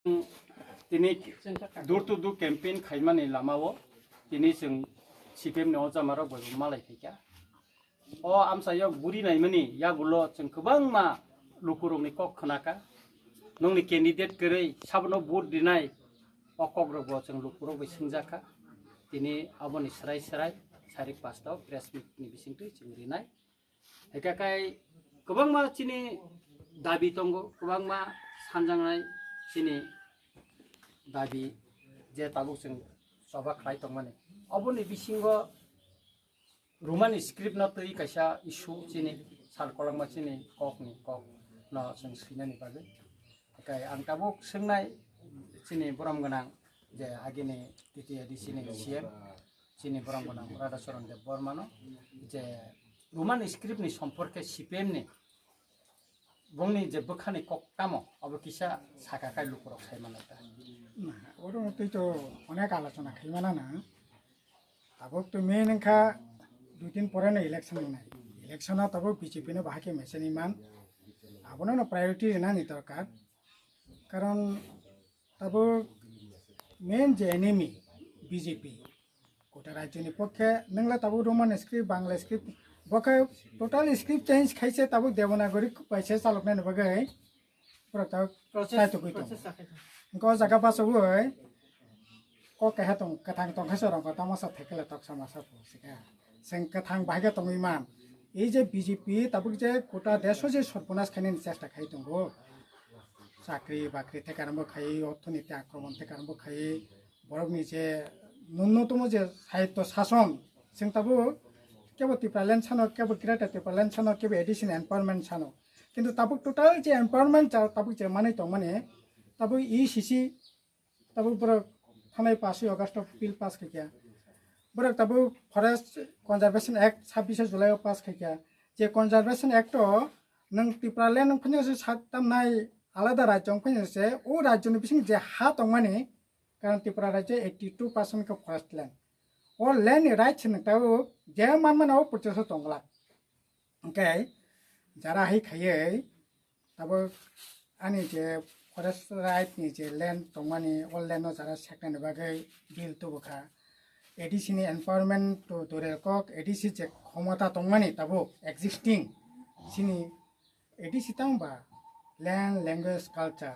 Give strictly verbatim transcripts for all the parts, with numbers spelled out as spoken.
Tini door to door campaign khaimani lamao tini chwng C P M ni o jamarok bai malai phaikha. O amchaio buri naimani yagulo chwng kwbangma lukurokni kok khnakha. Nongni candidate kwrwi sabono vote rinai o kokrokbo chwng lukurok bai swngjakha. Tini aboni swrai swrai sarik pasta o press meet ni bisingtwi chwng rinai. Hwnkhe kai kwbangma chini dabi tongo, kwbangma sanjaknai chini dabi je tabuk chwng choba khlai tongmani. Oboni bisingo Roman script no twi kaisa issue chini sal kolokma chini kok ni kok no chwng swinani bagwi. Hwnkhe ang tabuk swngnai chini borom gwnang je agini T T A D C ni C M chini borom gwnang Radhacharan Debbarmano je Roman script ni somporke C P M ni bongni je bwkhani kok tamo abo kisa saka kai lukurok sai manai ta. Na, oro twi to onek alochona khai mana na. Tabuk to main wngkha dui din pore no election wngnai. Election o tabuk B J P no bahai khe mechani man. Abono no priority rinani dorkar. Karon tabuk main je enemy B J P. Kota rajyoni pokhe nwngla tabuk Roman script, Bangla script, bo khe total script change khaise tabuk Devanagari bai se chaloknani bagwi borok tabuk Process, chai tugwi tongo. Process chakhe tong. Hwnkhe o jaga bachogwi kok keha tong, kwthang tong khe chwrwngkha tamasa thekela toksa masa pho sikha. Chwng kwthang bahai khe tongwi man. Ei je B J P tabuk je kota desh o je sorbonas khainani chesta khai tongo. Chakri bakri theka rwngbo khai, orthoniti akromon theka rwngbo khai, borokni je nunnutomo je sahityo sason, chwng tabuk kebo Tipraland sano, kebo Greater Tipraland sano, kebo A D C ni empowerment sano. Kintu tabuk total je empowerment cha-, tabuk je manwi tongmani, tabuk E C C, tabuk borok thanai pash August o bill pass khaikha. Borok tabuk Forest Conservation Act sabbish July o pass khaikha. Je Conservation Act o nwng Tipraland wng phano se sak tamnai alada rajyo wng phano se o rajyoni bising je ha tongmani, karon Tripura rajyo eighty two percent khe forest land. O land ni right se nwng tabuk je manmani o porjoto tongglak. Hwnkhe jara hai khaiwi tabuk ani je forest right ni je land tongmani, o land no jara seknani bagwi bill tubukha. A D C ni empowerment to dore kok, A D C je khomota tongmani tabuk existing chini A D C tamo ba land, language, culture,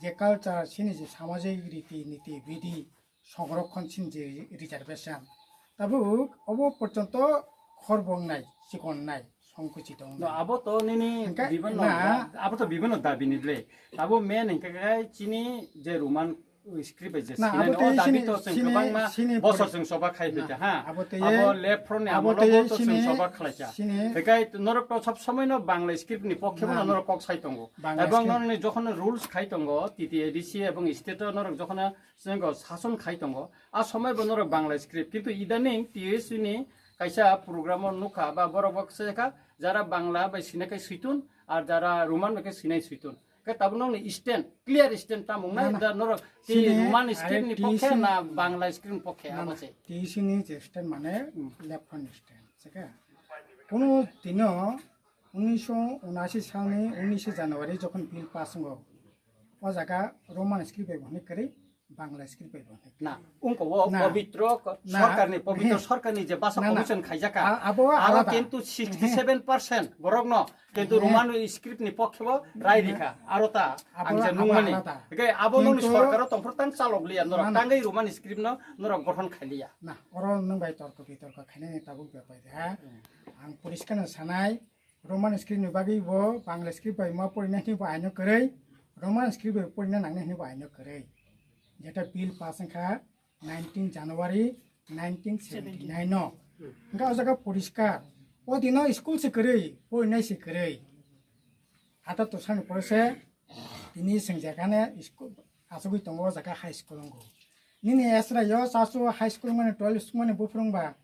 je culture chini je samajik riti niti bidi songrokhon chini je reservation tabuk obo porjonto khorbo wngnai, chikon wngnai, songkuchito wngnai. No, abo to nini hwnkhe bibhinno na da-, abo to bibhinno dabi ni ble. Abo main hwnkhe khe chini je Roman script bai je na, sinai abo no, tei o dabi chini, to chwng chini, kwbangma chini bosor pori-, chwng soba khai na, phaikha, ha? Abo tei, abo left front ni abo amolo tei bo to chwng chini, soba khlaikha. Chini hwnkhe norok to sob somoi no Bangla script ni pokhe bo na, no norok kok sai tongo. Bangla script. Ebong norok ni jokhon rules khai tongo, T T A D C ebong state o norok jokhon chwng sason khai tongo, a somoi bo norok Bangla script, kintu idaning T S U ni kaisa program o nukha ba borok bo se kha, jara Bangla bai sinai khe suitun, ar jara Roman bai khe sinai suitun. Khe tabuk nokni stand, clear stand tamo wngnai, na, na. Da norok T Roman script ni pokhe na Bangla script ni pokhe, na, abo na. Se. T S U ni je stand mane left front stand, se khe. Kuno dino unisho unashi salni unishe January jokhon bill pass wngo, o jaga Roman script bai hwnwi kwrwi Bangla script bai bo hwnwi. Na, wngkha o na, pobitro ko-, na, sorkarni, pobitro na, sorkarni je basa na, na. Commission khaijaka, a-, abo aro alada. Kintu sixty seven percent borokno kintu he. Roman script ni pokhe bo rai rikha. Aro ta abo, ang je abo nungmani. Alada. Hwnkhe abo nongni kintu sorkaro tongphuru tang chalok liya norok. Na, na. Tangwi Roman script no norok gothon khailiya. Na, oro nwng bai torko bitorko khainani tabuk bepai de, ha? Hmm. Ang poriskar no sanai, Roman script ni bagwi bo Bangla script bai ma porina hwnwi bo aino kwrwi, Roman script bai porina nangna hwnwi bo aino kwrwi. Jeta bill pass wngkha nineteen January nineteen seventy nine no. Hwnkhe o jaga poriskar. O dino school se kwrwi, porinai se kwrwi. Ata to sani pore se tini sengjakane school, asugwi tongo o jaga high school wngo. Nini esra yo chasu high school mani twelve school mani buphuru wngba.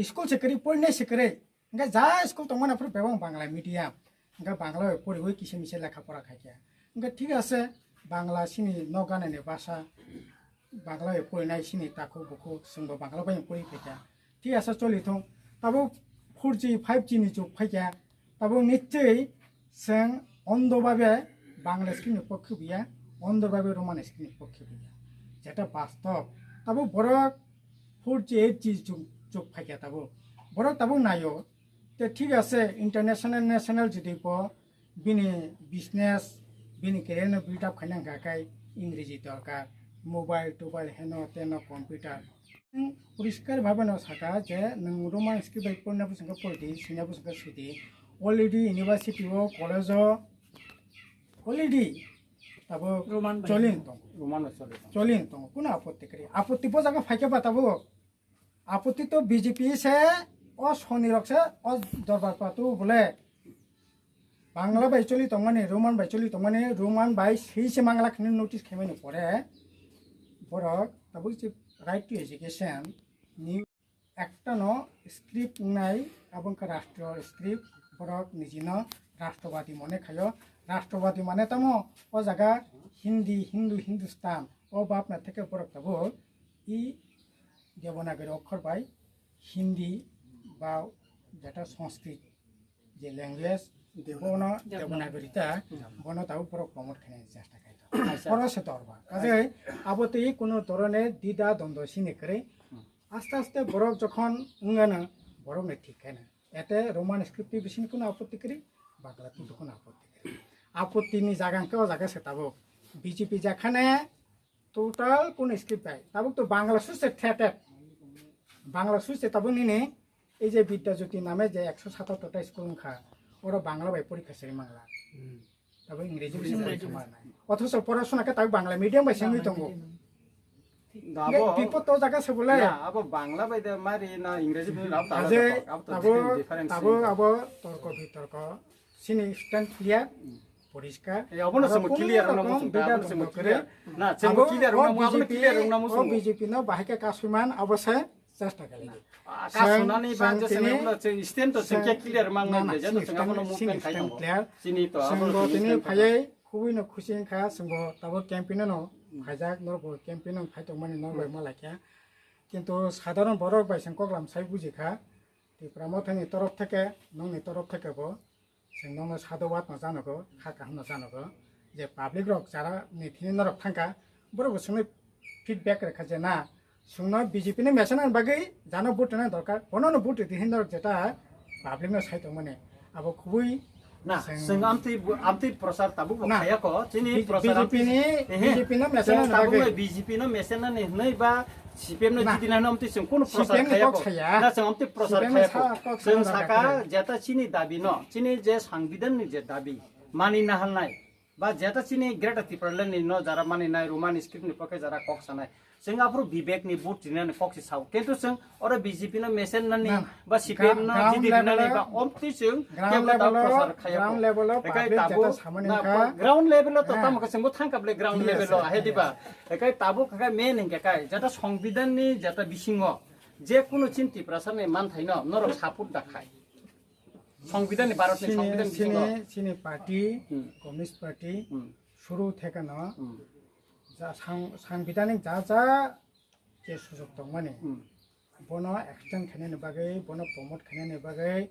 School se kwrwi, porinai se kwrwi. Hwnkhe ja school tongmani aphuru bebak Bangla medium. Hwnkhe Bangla bai poriwi kisa misa lekha pora khaikha. Hwnkhe thik ase, Bangla chini nok ganani basa, Bangla bai porinai chini takhuk bukhuk, chwngbo Bangla bai pori phaikha. Thik ase, choli thung. Tabuk four G, five G ni jug phaikha. Tabuk nichchoi chwng ondo babe Bangla school ni pokhe buya Bondo bhabe Roman script ni pokhe buya. Jeta bastob. Tabo borok four G, eight G jug, jug phaikha tabo. Borok tabo nayo. Te thik ase, international, national jodi bo bini business, bini career no build up khaina hwnkha khai Ingreji dorkar. Mobile, tobile, heno, teno, computer. Poriskar bhabe no saka je nwng Roman script bai porina bwswk khe pori di, swina bwswk khe swi di. Already university o, college o, already tabuk Roman bai. Cholin tongo. Roman bai choli tongo. Cholin tongo. Kuno apotti kwrwi? Apotti bo jaga phaikhe ba tabuk. Apotti to B J P se, o soni rok se, o dorbar patu bole. Bangla bai choli tongmani, Roman bai choli tongmani, Roman bai sei se mangla khani notice khaimani pore. Borok tabuk se right to education ni ekta no script wngnai, abo wngkha rastro script, borok nijino rastrawadi mone khaio. Rastrawadi mane tamo o jaga Hindi, Hindu, Hindustan, o bapna theke borok tabuk i Devanagari okhor bai Hindi ba jeta Sanskrit je language, bono Devanagari ta, bono tabuk borok promote khainani chesta khai. Acha. Poro se dorba. Kaje abo tei kuno dorone dida dondo sini kwrwi. Aste aste borok jokhon wngana, borok ni thik khaina. Ete Roman script ni bising kuno apotti kwrwi, Bangla ni kuno apotti kwrwi. Apotti ni jaga hwnkhe o jaga se tabuk. B J P jakhane total kuno script bai. Tabuk to Bangla suse thetet. Bangla suse tabuk nini ei je Vidya Jyoti name je ekso satattor ta school wngkha. Oro Bangla bai porikha siri mangla. Abo Ingreji bai sengwi tongma nai. Othocho porasona khe tak Bangla medium bai sengwi tongo. Abo, bipot to jaga se bole. Ya, abo Bangla bai de mari na Ingreji bai rab ta. Aje, abo to abo, different, different abo, thing. Abo torko bitorko. Sini stand clear, poriskar. Eh, abo no aro samo kuno clear, abo no rokom samo bida abo no samo bongkha clear. Kre. Na, samo abo clear, o abo no B J P, clear, o abo no samo. B J P no bahai khe kasui man, abo se chesta khaidi. Ah, chwng, kasunani ba chwng je tini, chwng ulo chwng stand to chwng khe clear mang na, na, je chwng chini abono stand, movement chini khai stand tongo. Clear. Chini to chwng abono bo chini tini stand phaiye, khubui no khusi wngkha, chwng bo tabuk campaign no phaijak, norok bo campaign no phai tongmani norok bai ma laikha. Kintu sadharon borok bai chwng koklam sai bujikha. Tipra Mothani torof theke, nongni torof theke bo. Chwng nono sadhubad no janogo, kha kaham no janogo, je public rok jara ni thini norok thangkha, borok bo chwngno feedback rwkha je na, chwngno B J P ni message ni bagwi jano vote rwna dorkar, bono no vote rwdi hin norok jeta public no sai tongmani, abo khubui na, chwng amtwi, amtwi prochar tabuk bo na, khayako, chini B J P prochar amtwi ni, ehe, B J P no message chwng ni tabuk bagwi. No B J P no message nani hwnwi ba C P M no na. Jidi nani amtwi chwng kuno prochar C P M ni khayako. Kok saya. Na chwng amtwi prochar C P M ni khayako. Sa-, kok chwng saya saka kok saya. Jeta chini dabi no, chini je Sangbidan ni je dabi mani na halnai, ba jeta chini Greater Tipraland ni no jara mani nai, Roman script ni pokhe jara kok sanai. Chwng aphuru Vivek ni vote rinani kok si sao. Kintu chwng oro B J P no mesen nani na, na. Ba C P M no gra-, ground jidi level rinani o, ba omtwi chwng ground kebo ta level o, prochar khayako. Ground level o ekai public tabuk jeta samani na, wngkha. Ground level o to eh. Tamo khe chwngbo thangkha bole ground level o, yes, ahe yes. Diba? Ekai tabuk khe main hingke kai, jeta Sangbidan ni jeta bisingo je kunu chin Tiprasa ni manthai no norok support da khai. Sangbidan ni, Bharat ni sini, Sangbidan ni bisingo. Sini, sini party, hmm. Communist Party, hmm. Suru theke no, hmm. Ja sang-, Sangbidan ni ja ja je sujok tongmani, hmm. Bono extend khainani bagwi, bono promote khainani bagwi,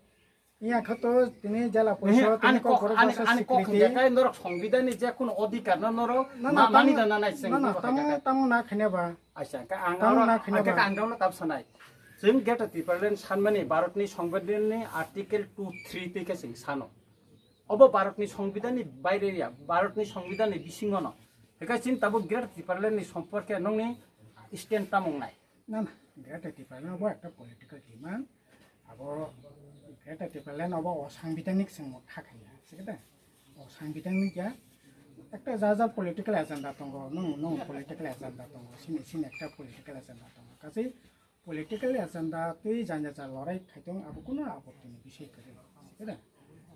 iya kha to tini jela ehe, porishod, tini ani kok, kokborok ani, basa ani kok swikriti. Hingke kai norok Sangbidan ni je kunu odhikar no norok na, na, ma-, mani tamo, da na nai chwng na, na, borok tamo, hingke kai. Tamo na khainaba. Acha, hingke ang tamo oro, na khainaba. Hingke ang oro tab sanai. Chwng Greater Tipraland sanmani Bharat ni Sangbidan ni Article two three twi khe chwng sano. Obo Bharat ni Sangbidan ni baire ya, Bharat ni Sangbidan ni bisingo no. Hingke chwng tabuk Greater Tipraland ni somporke nongni stand tamung nai. Na, na, Greater Tipraland obo ekta political demand. Abo Greater Tipraland obo o sangbidanik sengmo kha khaya, sikhe da? O sangbidanik ya ekta ja ja political agenda tongo, nung, nung political agenda tongo, sini, sini ekta political agenda tongo. Kachi political agenda twi janya ja lorai khaitong abo kuno apotti ni bisoi kwrwi, sikhe da?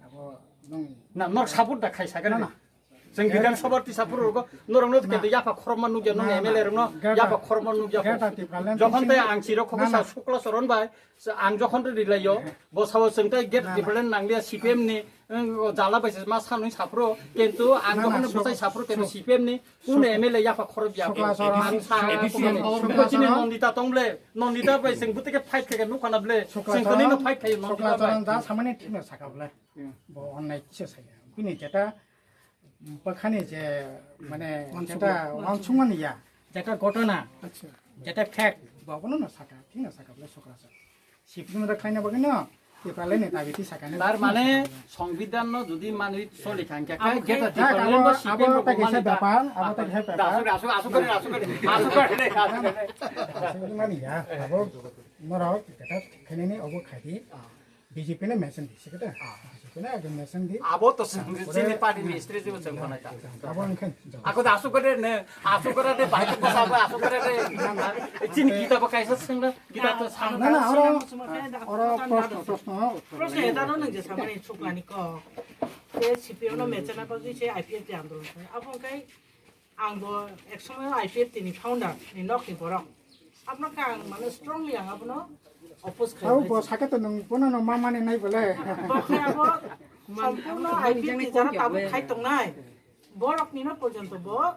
Abo nung na, nok support da khai sakhe na, na. Chwng Bidhan Sabha tisa phuru rwgo, norok no na. Kete yapha khorokma nukya, nung na, na. M L A rok no geta, yapha khorokma nukya. Geta Tipraland jokhon tei ang chiro khogwi na, sa na. Sukla Charan bai, sa ang jokhon ri laio, bo sao chwng tei gate na, na. Tipraland nangliya C P M ni, wng, jala bai se ma sanwi saphuru, kintu ang na, na, jokhon suk-, bwsai saphuru, kintu suk-, C P M ni, kuno suk-, M L A yapha khorok ya. Sukla Charan, ang sa, suk-, sukla chini Charan. Nondita tong ble, Nondita bai chwng bwtwi khe fight khe nukha na ble, sukla chwng tini no Charan, fight khayo Nondita sukla bai. Charan da samani thikno saka ble. Hmm. Bo onnai kisa saya. Bini jeta Bakhani je, mane, jeta wansukmani ya, jeta ghotona, jeta fact, bobono no saka, thik no saka, bole sokra sa. Sipni mada khaina bagwi no, Tipralai ni dabi ti saka ni. Tar mane, সংবিধান no jodi manwi soli thangkha, abo khai jeta khai, Tipralai abo, bo abo sipni ta bo kisa mani ta. Bepar, abo ta kisa bepar. Asuk, asuk, asuk kore, asuk kore, asuk kore, asuk kore. Asuk mani ya, abo norok jeta khainani obo khaidi. B J P no mention di, sikata. B J P no ekdom mention di. Abo to sini party ni history je chwng khonai ta. Abo wngkha. Ako da asuk kore ne, asuk kore de, bai ko sa asuk kore de. Chini kita ba kaisa sengda, kita to sana. Na, na, oro, oro proshno, proshno. Proshno eta no nang je samani chuklani ko. Te C P M no mechana bagwi se I P F T andolon. Abo kai Ang bo ek somoy I P F T ni founder ni nok ni borok. Abno khe ang mane strongly ang abono oppose khlai. Abo bo saka to nung bono no ma mani nai bole. Bo khe abo sampurno I P F T jara tabuk khai tongnai. Borok ni no porjonto bo